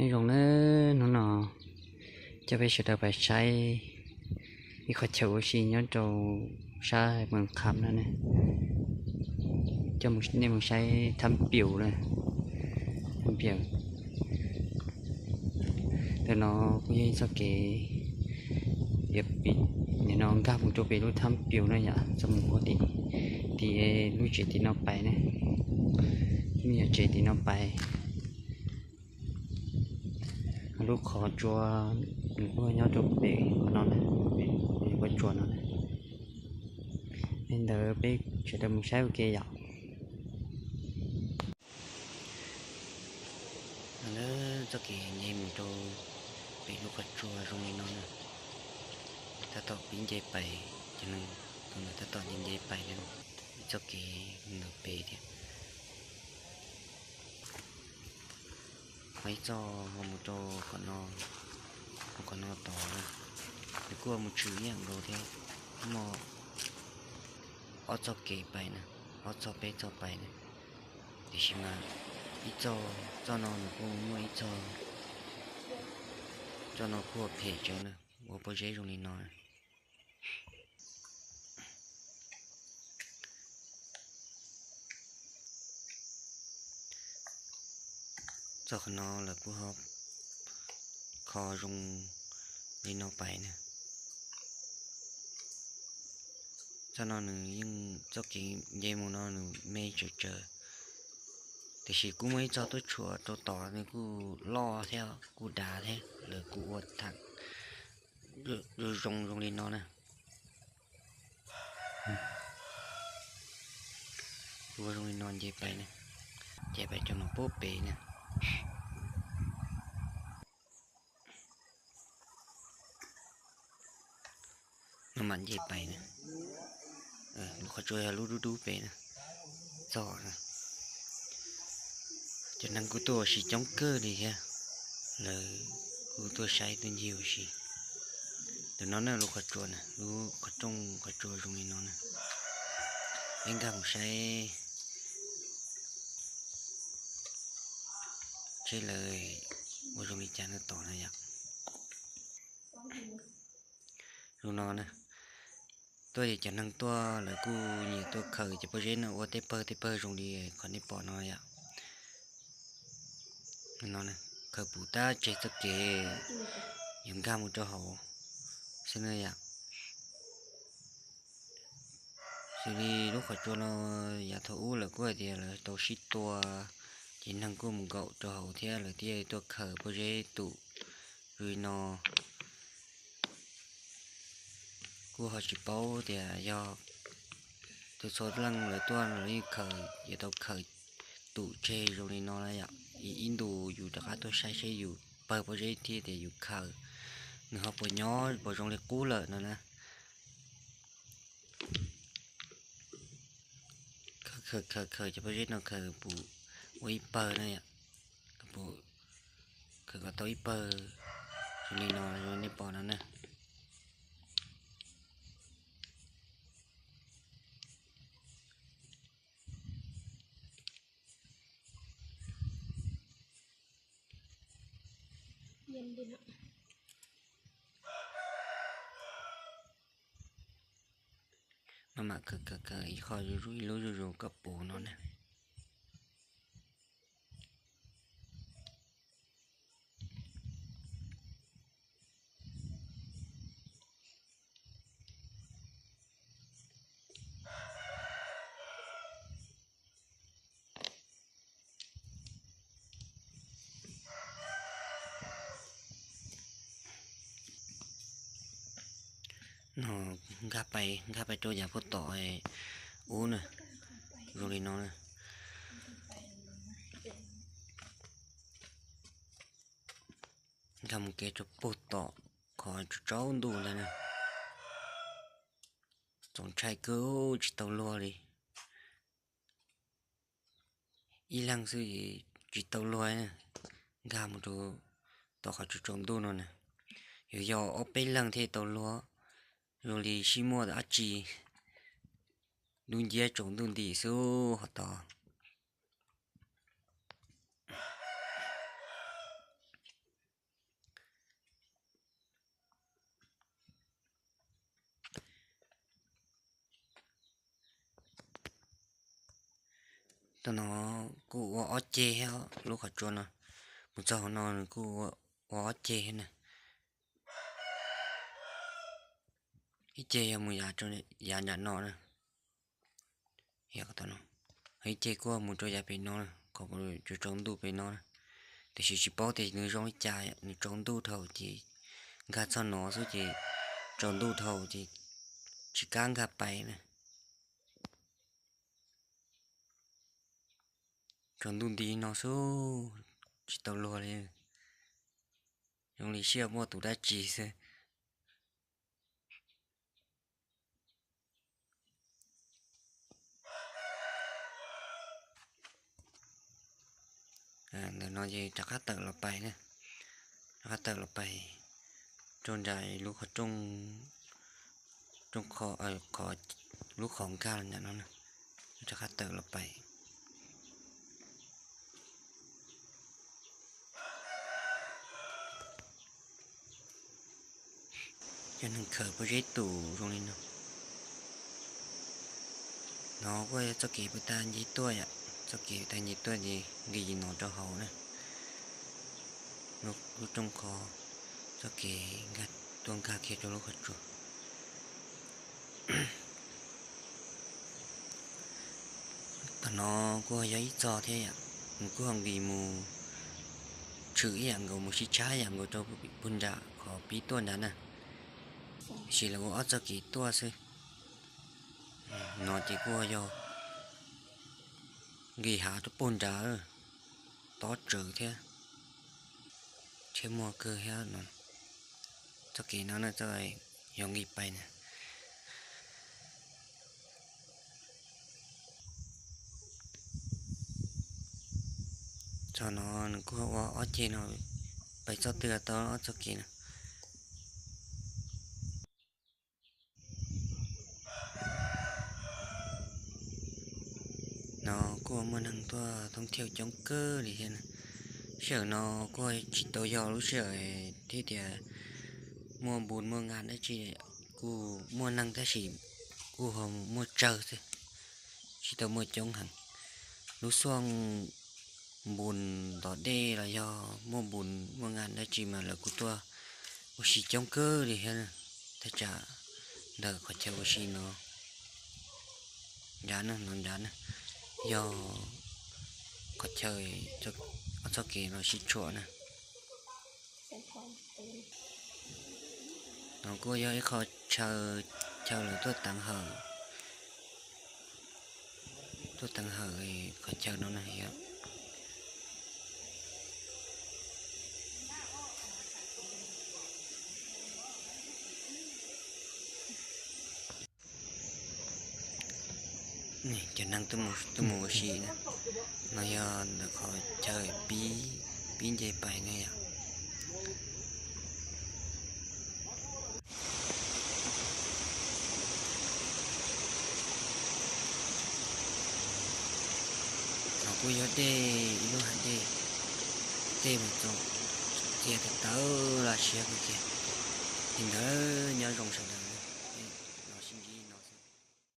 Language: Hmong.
Nyob zoo nawb, hnub no coj peb sawv daws pais saib ib qhov chaw ua si nyob rau sab Moos Kham no ne. Coj nej mus saib Thab Pius na, Thab Pius. Ntawm no kuj yog ib txoj kev, nim no nkag mus rau pem lub Thab Pius na yom, txoj mus ua tim, tim lub tsev tim no pais ne, lub nyuag tsev tim no pais. Lub qhov tsua nws kuj nyob rau pem qhov no na, pem lub qhov tsua no na. Li ntawd peb sawv daws mus saib ua ke yom. Txoj kev nce mus rau pem lub qhov tsua zoo li no na, tab tom pib nce pais, cov neeg tus ntawd tab tom nce nce pais li, ib txoj kev ntawm pem thiab. Ho ib txoj ho mus rau qhov no, mus qhov no tod na, nws kuj mus tshwm ib yam nkaus thiab, muaj ob txoj kev pais na, ob txoj peb txoj pais na. Tiam sis mas ib txoj, txoj no nws kuj muaj ib txoj, txoj no kuj phem tsawv na, ua pob zeb zoo li no. Txoj qhov no lawv kuj ho kho zoo li no pais na. Txoj no nws yeej, txoj kev nce mus no nws me tsawv tsawv, tiam sis kuj muaj ib txoj tuaj tshuam rau tod nws kuj loj thiab kuj dav thiab, lawv kuj ua tham zoo zoo li no na. Ua zoo li no nce pais na, nce pais rau no pub pem na. No mam nce pais na. Lub qhov tsua yog lub dub dub pem na, txog na. Cov neeg kuj tuaj ua si coob kawg li thiab, lawv kuj tuaj saib tuaj ncig ua si. Ntawm no na lub qhov tsua na, lub qhov rooj qhov tsua zoo li no na. Peb nkag mus saib seb lawv ua zoo li cas no tom na yom. Zoo no na, tuaj cov neeg tuaj lawv kuj nyiam tuaj khaws cov pob zeb no ua tej pawg tej pawg zoo li qhov nej pom no yom. No, khaws puv tab tseg txoj kev yuav nkag mus rau hauv xwb na yom. Xws li lub qhov tsua no, yav thaum ub lawv kuj hais tias lawv tau sib tua, ces neeg kuj mus nkaum rau hauv thiab lawv thiaj tuaj khaws pob zeb tum zoo li no. Kuj ho tsis paub tias yog tus txhua leej lawv tuaj lawv yeej khaws, yuav tau khaws tum tseg zoo li no na yom. Ib ntus yus rov qab tuaj saib seb yus pawg pob zeb thiab tias yus khaws nws ho puas nyob puas zoo li qub lawm no na. Khaws khaws khaws cov pob zeb no khaws puv ua ib pawg na yom. Khaws kom tau ib pawg zoo li no zoo nej pom no na. No mam khaws khaws khaws ib qho zuj zus ib lub zuj zus kom puv no na. No nkag pais, nkag pais rau yav puag tom ub na, zoo li no na. Nkag mus kev rau puag tom qhov tsaus ntuj ntag na. Txaus ntshai kawg tsis tau luag li. Ib leeg xwb tsis tau luag na, nkag mus rau tom qhov tsaus ntuj no na. Yuav yog ob peb leeg thiaj tau luag, zoo li sib muaj dab tsi, dub nciab tsaus ntuj nti xwb hov tod. Tam no kuj ua ob ceg thiab, lub qhov tsua no mus txog hauv no nws kuj ua ob ceg thiab na. Ib ceg yog mus yav nram no na, ib ceg kuj mus rau yav pem no, qhov tsaus ntuj pem no na. Tiam sis tsis paub tias nws zoo li cas, nws tsaus ntuj dhau ces nkag txog no xwb ces tsaus ntuj dhau ces tsis kam nkag pais na. Tsaus ntuj nti no xwb, tsis tau luag li. Zoo li sij hawm muaj tus dab tsi xwb. Ntawm no ces rov qab tawm los pais na, rov qab tawm los pais rau nram lub qhov rooj, qhov, lub qhov nkag ntawm no na, rov qab tawm los pais. Cov neeg khaws pob zeb tus zoo li no. No kuj yog txoj kev puag ta nce tuaj yom, txoj kev puag ta nce tuaj ces nqis no rau hauv na. Lub rooj qhov, txoj kev tuaj nkag kiag rau lub qhov tsua. Tam no kuj yog ib txog thiab yom, nws kuj ho nqis mus tshwm ib yam nkaus, mus sib tshab ib yam nkaus rau puag nram qhov pib tuaj nrad na. Tiam sis lawv ua ob txoj kev tuaj xwb. No ces kuj yog nqis hav rau puag nrad, tob tsawv thiab, thiab muag kawg thiab no. Txoj kev no na, txoj yog nqis pais na. Txog no nws kuj ua ob ceg no, pais txoj twg tau ob txoj kev na. No kuj muaj neeg tuaj thoob thiaus coob kawg li thiab na. Sij hawm no kuj tsis tau yog lub sij hawm thiab tias muaj npus muaj ngas dab tsi, kuj muaj neeg tab sis kuj ho muaj tsawg xwb, tsis tau muaj coob heev. Lub xuaj npus tom dej los yog muaj npus muaj ngas dab tsi mas lawv kuj tuaj ua si coob kawg li thiab. Thaj tsam ntawm qhov chaw ua si no nrad na, no nrad na, yog qhov chaw ob txoj kev los sib tshuam na. No kuj yog ib qho chaw, chaw lawv tuaj teev hawm, tuaj teev hawm qhov chaw no na yom. Cov neeg tuaj mus ua si na, no yog ntawm qhov chaw pib, pib nce pais na yom. No kuj yog dej, ib lub hav dej, dej mus txog txias tawv tawv los siav kawg kiag. Li ntawd nyob zoo sawv daws.